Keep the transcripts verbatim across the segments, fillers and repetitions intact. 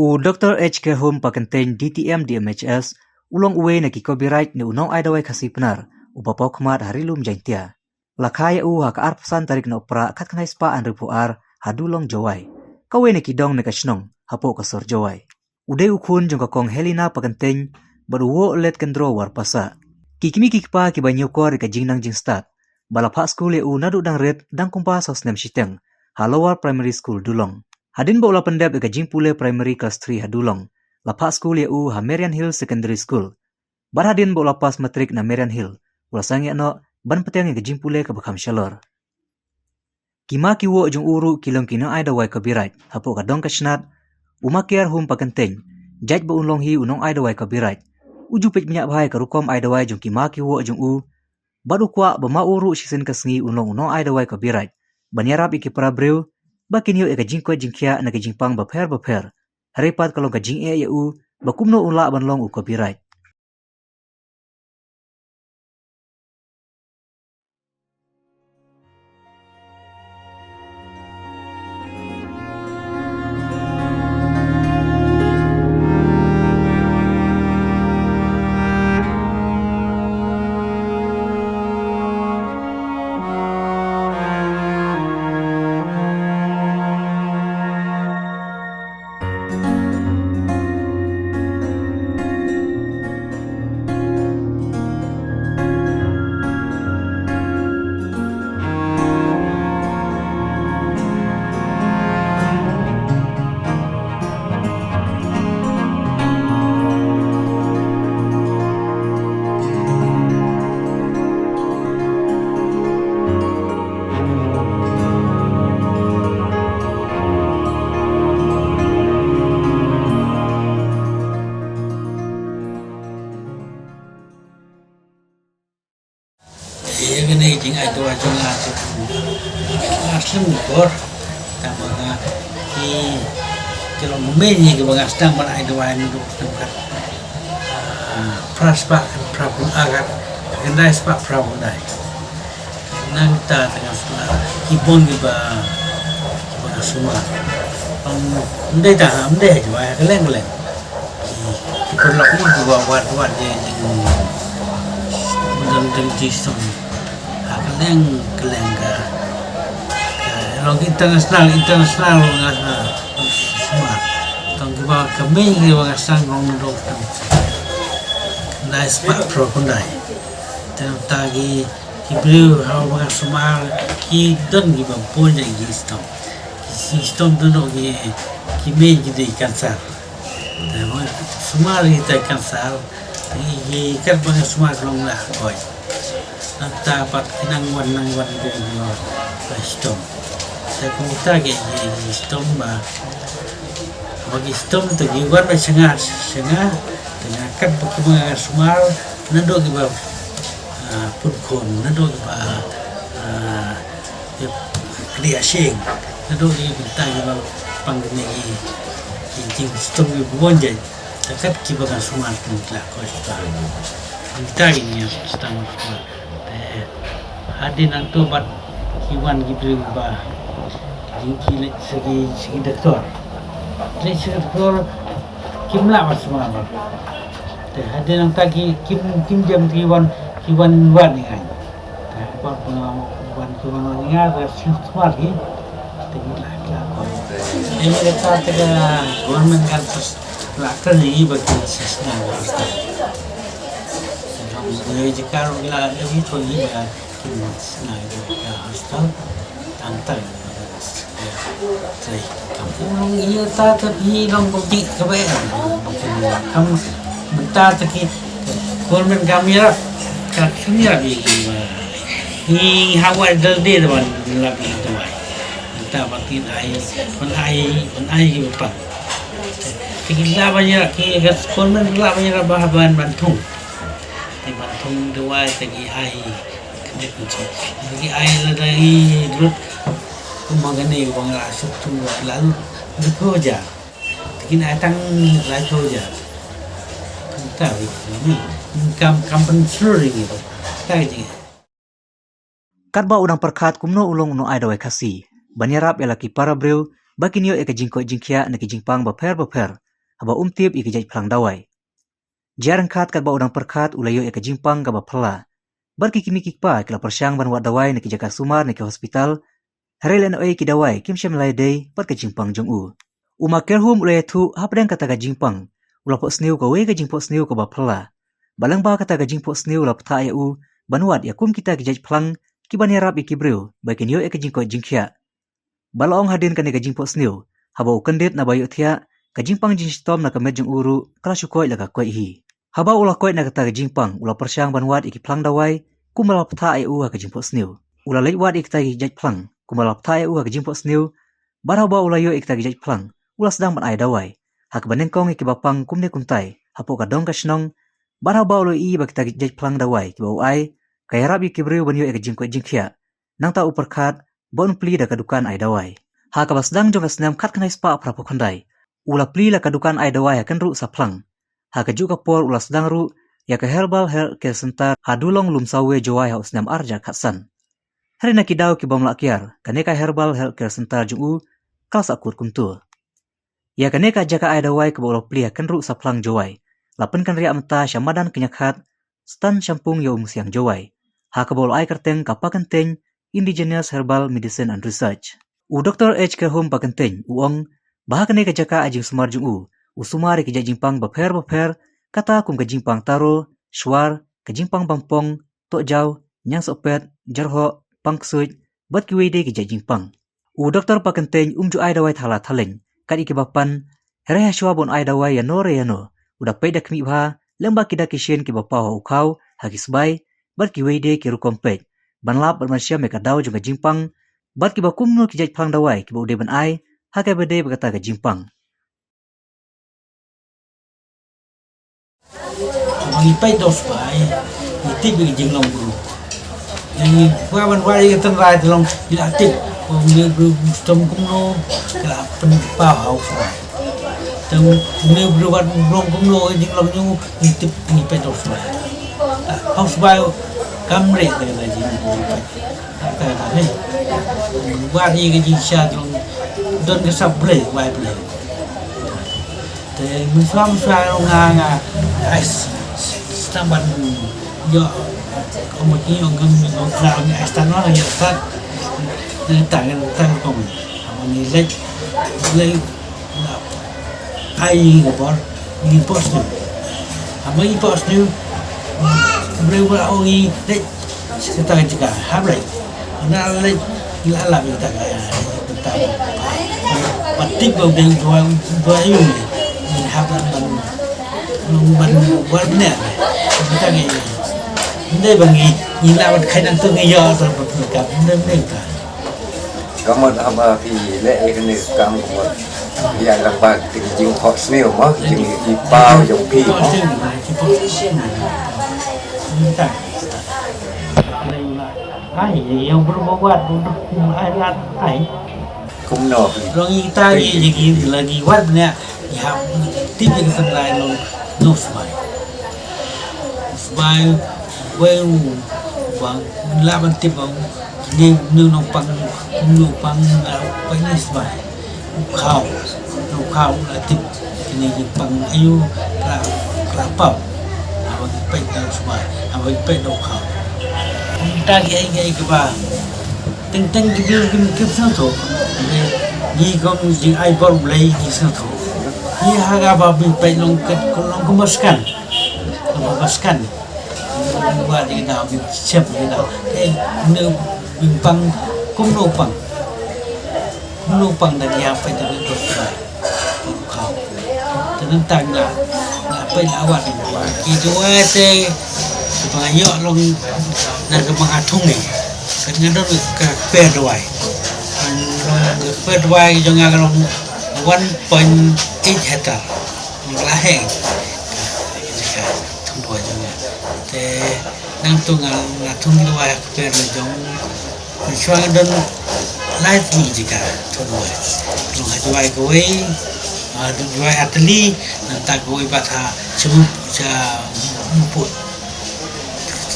U Doktor H K Home Pakyntein, D T M D M H S, u long uwei na ki copyright ne u nong ai dawai Khasi Pnar uba paw khmat ha Ri Lum Jaintia. La kha ïa u ha ka arphew san tarik Nohprah khatkhyndai spah hynriewphew ar ha Dulong, Jowai, kawei na ki dong ne ka shnong hapoh ka sor Jowai. U dei u khun jong ka Kong Helena Pakyntein bad u Woh Let Kendro Warpasa. Ki kmie ki kpa kiba ñiewkor ïa ka jingnang jingstad ba la phah skul ïa u naduh dang rit dang kumba saw snem shiteng ha Lower Primary School Dulong. Hadien ba u la pyndep ïa ka jingpule Primary Class three ha Dulong, la phah skul ïa u ha Marian Hill Secondary School. Bad hadien ba u la pass matric na Marian Hill, u la sangeh noh ban bteng ïa ka jingpule kaba kham shalor. Ki ma ki woh jong u ruh ki long ki nong ai dawai copyright hapoh ka dong ka shnat. U Makiar Home Pakyntein, jait ba un long hi u nong ai dawai copyright, u ju peit bniah bha ïa ka rukom ai dawai jong ki ma ki woh jong u. Bad u kwah ba ma u ruh shisien ka sngi un long u nong ai dawai copyright ban ïarap ïa ki para briew ba kin ïoh ïa ka jingkoit jingkhiah na ka jingpang bapher bapher. Hynrei pat ka long ka jingeh ïa u ba kumno un lah ban long u copyright. Ïa kane ka jingai dawai jong nga tu, nga slem bor. Tang ba nga ki, ki long mynta kiba nga sdang ban ai dawai naduh snem ka, ah, phra spah khatphra phew, ah, khatkhyndai spah phra phew khyndai. Nangta te nga sumar, ki bun kiba, kiba nga sumar. Ym dei tang, ym dei ha Jowai, kylleng kylleng. Ki, ki paralok ma kiba wad wad ïa jingdon jingshitom ha kylleng kylleng ka, ka long international, international nga sumar. Tang kiba ka main kiba nga sdang long naduh khatkhyndai spah phew khyndai. Te nangta ki, ki briew haba nga sumar ki don kiba bun ïa ki jingshitom. Ki jingshitom te naduh ki, ki mei ki dei cancer. Te haba nga sumar kita ki cancer, ki, ki katba nga sumar ki long la koit. Nangta pat ki nang wan nang wan ki briew kiba shitom. Te kumta ki, ki, ki shitom ba, ba ki shitom te ki wan ba sha nga, sha nga, te nga kat ba kiba nga sumar, naduh kiba, ah, pun khun, naduh kiba, ah, kiba kdiah shyieng, naduh ki bynta kiba pang kine ki, ki jingshitom kiba bun jait, te kat kiba nga sumar ki la koit. Bynta kine ki sdang sumar. Te hadien nangto pat ki wan ki briew ba ki leit sha ki, sha ki doktor. Leit sha ki doktor kim lah ban sumar. Te hadien nangta ki kim, kim jem, ki wan, ki wan wad ïa nga. Te pat ki wan, ki wan wad ïa nga, te sumar ki. Te ngi lah, lah. Te ngi lah, te ka government kan pas Lah kren ïa ba kin sa sna ka hospital. Sa long ïa jaka ruh la da wi to ïa ba kin sna ka hospital. Tang tang. Trai kam long ïa ta ta phi long ko ti ka ba. Kam mynta ta ki government kam ïarap. Ka kin ïarap ïa ki ba. Ngi hawai dal de ban lap ïa ki dawai. Mynta ba kin ai, ban ai, ban ai ïa ki ba pang. Te ki lah ban ïarap, ki ka skul men lah ban ïarap ba ban, ban thung. Te ban thung dawai te ki ai. Kane pun sa. Ki ai lada ngi lut. Kumba kane ba nga la suk thung la lut. Laiphew hajar. Te kin ai tang laiphew hajar. Te ta wi. Kam, kam pynslur ïa ngi. Ta wi. Katba u dang pyrkhat kumno u long u nongai dawai Khasi ban ïarap ïa la ki para briew ba kin ïoh ïa ka jingkoit jingkhiah na ki jingpang bapher bapher, haba um tip ïa ki jait phlang dawai. Jia ryngkat katba u dang pyrkhat u la ïoh ïa ka jingpang kaba phylla. Bad ki kmie ki kpa ki la pyrshang ban wad dawai na ki jaka sumar na ki hospital. Hynrei lehnohei ki dawai kim shym la ïadei bad ka jingpang jong u. U Ma Kerhum u la ïathuh hapdeng kata ka jingpang, u la phohsniew kawei ka jingphohsniew kaba phylla. Ba lyngba kata ka jingphohsniew la pynthah ïa u ban wad ïa kum kita ki jait phlang kiban ïarap ïa ki briew ba kin ïoh ïa ka jingkoit jingkhiah. Ba la ong hadien kane ka jingphohsniew, haba u kyndit naba ïohthiah, ka jingpang jingshitom na ka met jong u ruh ka la shu koit la ka koit hi. Haba u la koit na kata ka jingpang, u la pyrshang ban wad ïa ki phlang dawai kumba la pynthah ïa u ha ka jingphohsniew. U la leit wad ïa kita ki jait phlang kumba la pynthah ïa u ha ka jingphohsniew. Bad haba u la ïoh ïa kita ki jait phlang, u la sdang ban ai dawai ha kaba nyngkong ïa kiba pang kumne kumtai hapoh ka dong ka shnong. Bad haba u la ïohi ba kita ki jait phlang dawai kiba u ai ka ïarap ïa ki briew ban ïoh ïa ka jingkoit jingkhiah, nangta u pyrkhat ba un plie da ka dukan ai dawai. Ha kaba sdang jong ka snem khatkhyndai spah phraphew khyndai, u la plie la ka dukan ai dawai ha Kynruh Saphlang. Ha kajuh ka por u la sdang ruh ïa ka Herbal Health Care Center ha Dulong Lumsawe, Jowai ha u snem ar hajar khatsan. Hynrei na ki daw ki bym lah kiar, kane ka Herbal Health Care Center jong u ka la sahkut kumto. Ïa kane ka jaka ai dawai kaba u la plie ha Kynruh Saphlang, Jowai, la pynkynriah mynta sha madan Kynjakhat, Stan Shampung ïa u Musiang, Jowai, ha kaba u la ai kyrteng ka Pakyntein Indigenous Herbal Medicine and Research. U Doktor H Kerhum Pakyntein u ong ba ha kane ka jaka ai jingsumar jong u, u sumar ïa ki jait jingpang bapher bapher, kata kum ka jingpang taro, shwar, ka jingpang bampong, tohjaw, ñiangsohpet, jyrhoh, pang ksuid, bad kiwei de ki jait jingpang. U Doktor Pakyntein um ju ai dawai thala thaleng kat ïa kiba pan. Hynrei hashwa ban ai dawai ïano re ïano, u da peit da khmih bha lyngba ki dak ki shin kiba paw ha u khaw, ha ki sbai, bad kiwei de ki rukom peit, ban lap bad ban shem ïa ka daw jong ka jingpang, bad kiba kumno ki jait phlang dawai kiba u dei ban ai ha kaba dei bad kata ka jingpang. Ba ngi peit da u sbai, ngi tip ïa ka jinglong bru. Ngi kwah ban wad ïa ka tynrai te long ngi la tip ba une u bru u shitom kumno, ka la pynpaw ha u sbai. Te une u bru wat u long kumno ka jinglong jong u, ngi tip, ngi peit da u sbai. Ha u sbai kam re ka jinglong bru. Ka, ka, ka, hei. Wad ïa ka jingshisha jong, don ka sap Blei, wai Blei. Te mynshuwa mynshuwa nga, nga, ai, s-, s-, sdang ban ïoh, ong ma ki, ong kam, ong kra, ong ai start noh, ïa start. Ngi tang, ngi tang kong. Ngi leit, leit, Ai, ngi bor, ngi phohsniew. Haba ngi phohsniew, briew ba ong ngi leit, kita ka jaka, hap leit. Nga leit, ngi la lap kita ka, kita ka. Ba tip ba u dei u dawai, u dawai aïu ngi. Ngi hap ban, ban, ban wad ne. Kita ngi. Ndei ba ngi, ngi la wad kai nang tu ngi ïoh, tu ngi ka, ndei, ndei ka. Ka mut haba phi leh ïa kane ka kam ka mut ïa lang ba ki jingphohsniew mo, jingïohi paw jong phi mo. Ai, ïa u briew ba wad, u briew ai lad ai. Kumno phi? Long ïa kita ïa ki la ki wad ne. Ïa, tip ïa ka tynrai long, no sbai. Sbai, wei u, bang, la ban tip bang, ne, ne nongpang, ne nongpang, la, pang ne sbai. U khaw, u khaw la tip, ne nongpang aïu, la, la paw. Haba ngi peit da u sbai, haba ngi peit da u khaw. Tang ïa, ïa, ïa, kaba. Teng teng ki briew kim, kim sngewthuh. Ngi kum jingai bor Blei ngi sngewthuh. Ngi ha kaba phi peit long kat, long kumba scan. Kumba scan. Ba dei da phi shem dei da. Eh, ne phi pang, kumno pang. Kumno pang da ngi ha peit da phi pang. Te nangta nga, nga peit la wad ki jong nga te, ba nga ïoh long na ka ba nga thung ni. Ka nga don ka per dawai. Ka per dawai ki jong nga ka long one point eight hectare. Nga la heng. Ka thung dawai jong nga. Te nangtu nga, nga thung dawai ha ka per la jong Shuwa nga don lai tylli jaka, thung wei. Long ha Jowai kawei, ha Jowai ha tylli, nangta kawei pat ha Shymuput, Shymuput.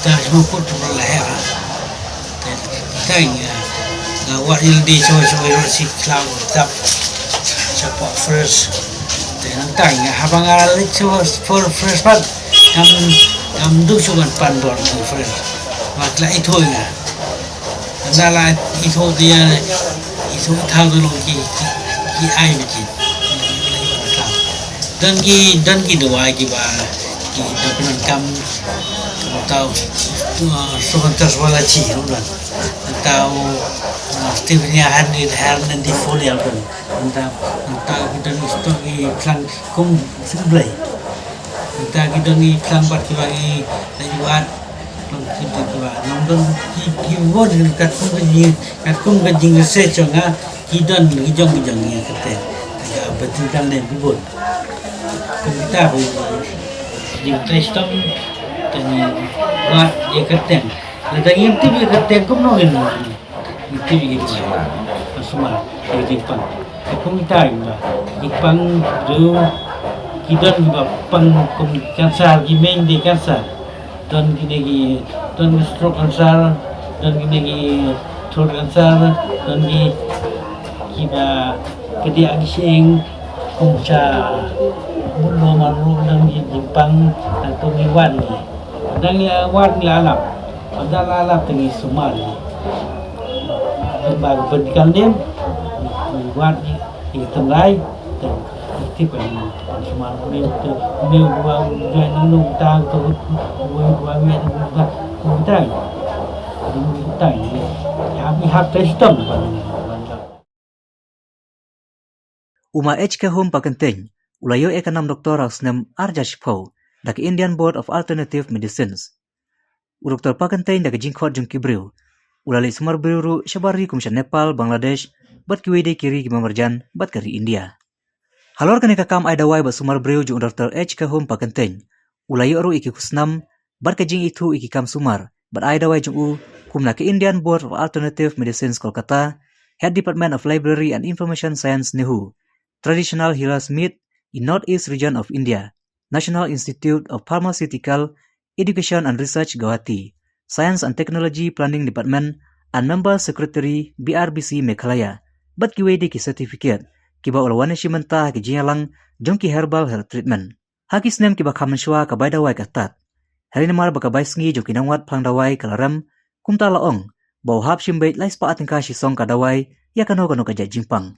Ta Shymuput tu la heh ha. Te, te nga, nga wad ïa lade shawei shawei ruh shi khlaw tap. Shapoh first. Te nang Tang haba nga leit sha por fresh pat, ngam, ngam duh shuh ban pan bor conference. Wat la ithuh nga. Ynda la ithuh ïa, ithuh thaw tu long ki, ki, ki ai biji. Don ki, don ki dawai kiba, ki da pyndonkam, tau, uh, Sohontas Wala chi, ruh don. Tau, uh, Stevenia Henry, Hernan di Folial don. Nta, nta ki don ki stok ki phlang kum sing blei. Nta ki don ki phlang pat kiba ngi la ïoh. Long ki don kiba, long don ki, ki won ki katkum ka jing, katkum ka jing research jong nga, ki don ki jong ki jong ngi kata. Ka botanical name ki bun. Kum kita ba jing trei stom, ka ngi wad ïa ka teng. Lada ngim tip ïa ka teng kumno ngin Ngi tip ïa ki sumar, sumar, ïa ki jingpang. Te kum kita ïa ki jingpang, ki don kiba pang kum cancer, ki main de cancer. Don kine ki, don ki stroke cancer, don kine ki throat cancer, don ki, kiba kadiah ki shyieng, kum sha mut lum marwei, don ki jingpang, nangta ngi wad ngi. Dang ïa wad ngi la lap. Ynda la lap te ngi sumar ngi. Te ba ka bynta ka niam ngi wad ngi, ngi tynrai te ngi tip ngi sumar ngi te ngi wa jai nang nung ta te ngi wa ngi ta ngi ta ngi hap ngi hap te stom ba ngi. U Ma H K Home Pakyntein u la ïoh ïa ka nam doktor ha u snem ar hajar shiphew da ka Indian Board of Alternative Medicines. U Doktor Pakyntein da ka jingkhot jong ki briew u la leit sumar briew ruh shabar ri kum sha Nepal, Bangladesh bad kiwei de ki ri kiba marjan bad ka ri India. Halor kane ka kam ai dawai bad sumar briew jong u Doktor H K Home Pakyntein u la ïoh ruh ïa ki khusnam bad ka jingithuh ïa ki kam sumar bad ai dawai jong u kum na ka Indian Board of Alternative Medicines Kolkata, Head Department of Library and Information Science, NEHU, Traditional Healers Meet in North East Region of India, National Institute of Pharmaceutical Education and Research, Guwahati, Science and Technology Planning Department and Member Secretary, B R B C Meghalaya, bad kiwei de ki certificate kiba u la wan ïashim bynta ha ki jingïalang jong ki herbal health treatment. Ha ki snem kiba kham mynshuwa ka bai dawai ka tad. Hynrei namar ba ka bai sngi jong ki nongwad phang dawai ka la rem, kumta la ong ba u hap shim beit lai spah tyngka shisong ka dawai ïa kano kano ka jait jingpang.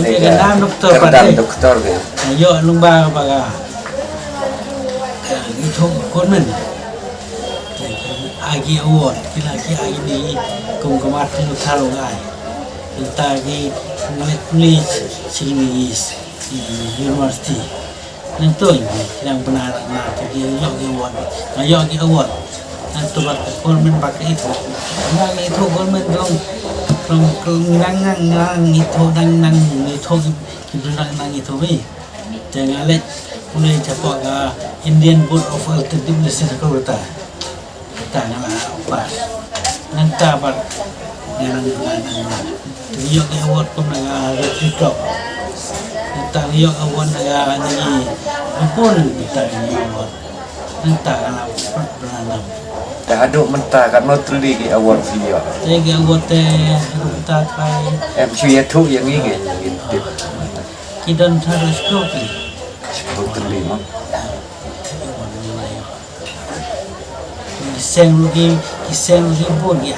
Ïa ka nam doktor pat, eh. Doktor ke. Ïoh lyngba ba ka, eh, ithuh government. Te ki ai ki award, ki la ki ai ni kum ka Martin Luther Road ai. Nangta ki ngalek pule shi ni university. Nangta ngi dang bna na te ki ïoh ki award. Nga ïoh ki award. Nangta bad ka government bad ka ithuh. Nga ithuh government long, long nang nang nang ithuh nang nang ithuh ki, ki nang nang ithuh mi. Te nga leit pule shapoh ka Indian Board of Alternative Medicine Kolkata. Kata nga la pass. Nangta pat nga nang, nga nang, nga nang. Te ngi ïoh ka award kum na ka Rotary Club. Nangta ngi ïoh ka award na ka, na ki, Bun kita ini award. Nta ka la pat beralam. Te haduh mynta katno tylli ki award phi ïoh? Te ki award te mynta trai. Em shu ïathuh ïa ngi ngi ngi tip. Ki don trai shiphew tylli. Shiphew tylli mo. Ki seng ruh ki, ki seng ruh ki bun ïa.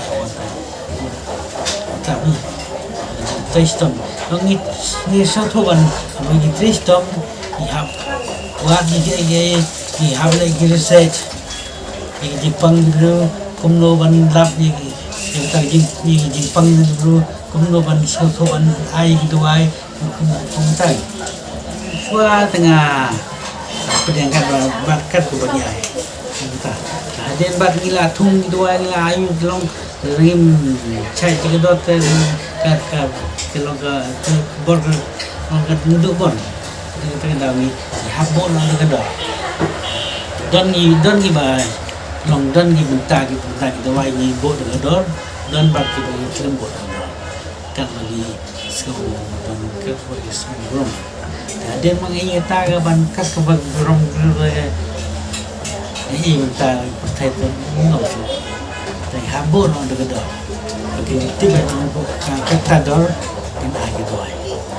Tabi. Trei shitom. Ngi, ngi sngewthuh ban, ban ngi trei shitom, ngi hap. Wat ngi, ngi, ngi, ngi hap leh ki research. Ngi jingpang ki briew, kumno ban lap ngi, ngi, ngi jingpang ki briew, kumno ban sngewthuh ban ai ki dawai, kumno, kumtai. Shuwa te nga pdiang kat ba, bad kat kaba ngi ai. Kumta. Hadien bad ngi la thung ki dawai ngi la ai long Rim chai ti ka dor te ka, ka, ka long ka, ka bor ka, long ka ndu bor. Te ka daw ngi, ngi hap bor long ka dor. Don ngi, don ngi ba, long don ngi bynta ki, bynta ki dawai ngi bor ka dor, don ba ki ba ngi khlem bor ka dor. Kan ba ngi sngewbha ban kat ba ngi sngewbha. Hadien ma ngi ïa ta ka ban kat ka ban burom burom. Ngi ïa ta pyrthei te ngam shu. Te ha bun noh da ka dor. Ba ki tip ba ngi ka kat ta dor. Kin ai ki dor.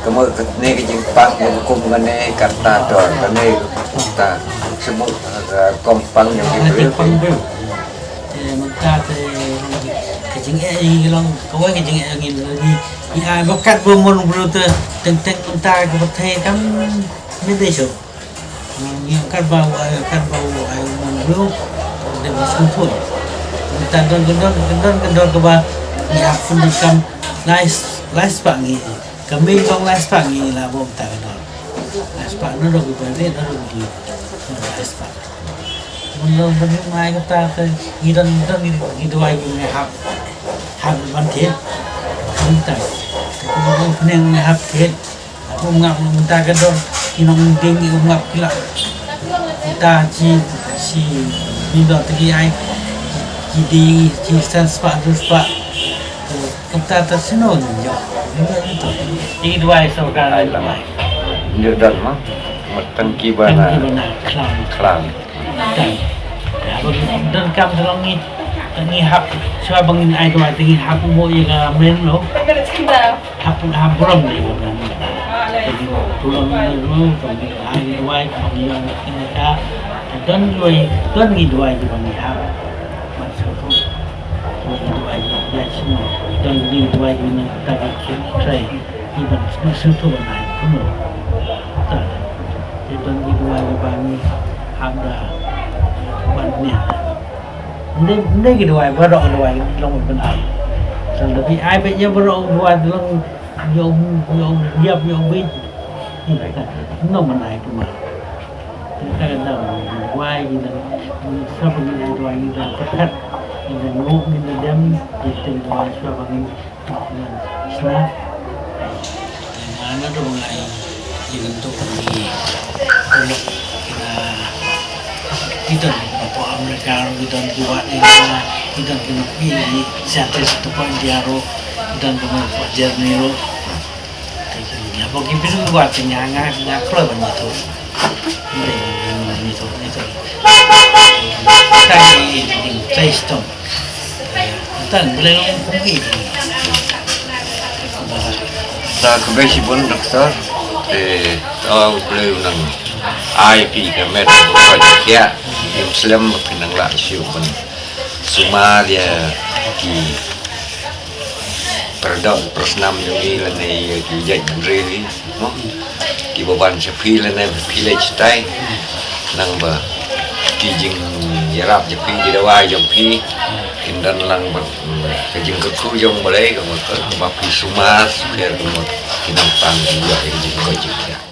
Ka mut kane ka jingpang ba kum kane kat ta dor. Kane ta semut ka kompang yang kita. Jingpang briew. Te mynta te ka jingeh ngi long, kawei ka jingeh ngi long, ngi ai ba kat ba mon briew te teng teng mynta ka pyrthei kam mih dei shuh. Ngi kat ba u ai, kat ba u ai mon briew dei ba sngewthuh. Mynta don ka don, ka don ka don kaba ngi hap pyndonkam lai, lai spah ngi. Ka mih long lai spah ngi la bom ta ka dor. Lai spah na dor ki ba rit na dor ki lai spah. Mun long ban mai ka ta ka ngi don don ngi, ngi dawai ngi hap. Hap ban thied. Ngi ta. Ka ngi long pyneng ngi hap thied. Hap um ngap mun ta ka dor. Ngi nong ding ngi um ngap kila. Ta chi, chi, ni dor ta ki ai. Chi di, chi san spah, dua spah. Kumta ta sino nyo. Nyo nyo to. Ïa ki dawai sorkar. Ai lama. Nyo don ma. Matan ki bana. Tan ki bana klam. Klam. Tan. Ya, ba don kam ta long ngi. Ngi hap. Shuwa ba ngin ai dawai ta ngi hap mo ïa ka men lo. Hap, hap burom ïa ka men. Ta ngi burom ïa ka men. Ta ngi ai dawai ta ngi ïa ka. Don dawai, don ngi dawai ki ba ngi hap. Mat shuwa. Ngi duwai ïa sngewthuh, don ngi duwai ïa ngi ta ka khun trai, ngi ban sngewthuh ban ai kumno. Ta, te don ngi duwai ïa ba ngi hap da ban nia. Nde, nde ngi duwai baroh ngi duwai long ban ai. Sa da bi ai ba ïa baroh ngi duwai long ïa ïa ïa bi. Ngi ta, nong ban ai kumno. Te ka dang wai ngi dang, ngi sngewbha ngi dang wai ngi dang pyrkhat, ngi dang ngop ngi dang dem, ngi dang wai sngewbha ngi dang sngewbha. Nga na dang wai ngi dang tuk ngi kuluk ngi dang, ngi dang na pdeng Amerika ruh ngi dang ki wad ngi dang, ngi dang ki nongpynïaid scientist na pdeng India ruh, ngi dang ki nongpynïaid Germany ruh. Te ki ïa ba ki pynwad te nga, nga, nga kloi ban ïathuh. Mlei ban ïathuh, ïathuh. Tang ïa ki test. Tang mlei long kum ki. Da khublei shibun doktor. Te to mlei nang ai phi ka met ba ka ïa. Im slem ba phi nang lah shu ban sumar ïa ki para doh para snam jong ngi lane ïa ki jait bynriew ngi mo. Kiba wan sha phi lane ba phi leit shatai. Nang ba ki jingïarap jong phi, ki dawai jong phi kin don lang bad ka jingkyrkhu jong U Blei, ka mut kaba phi sumar, phi ïa ka mut ki nongpang ki ïoh ïa ka jingkoit jingkhiah.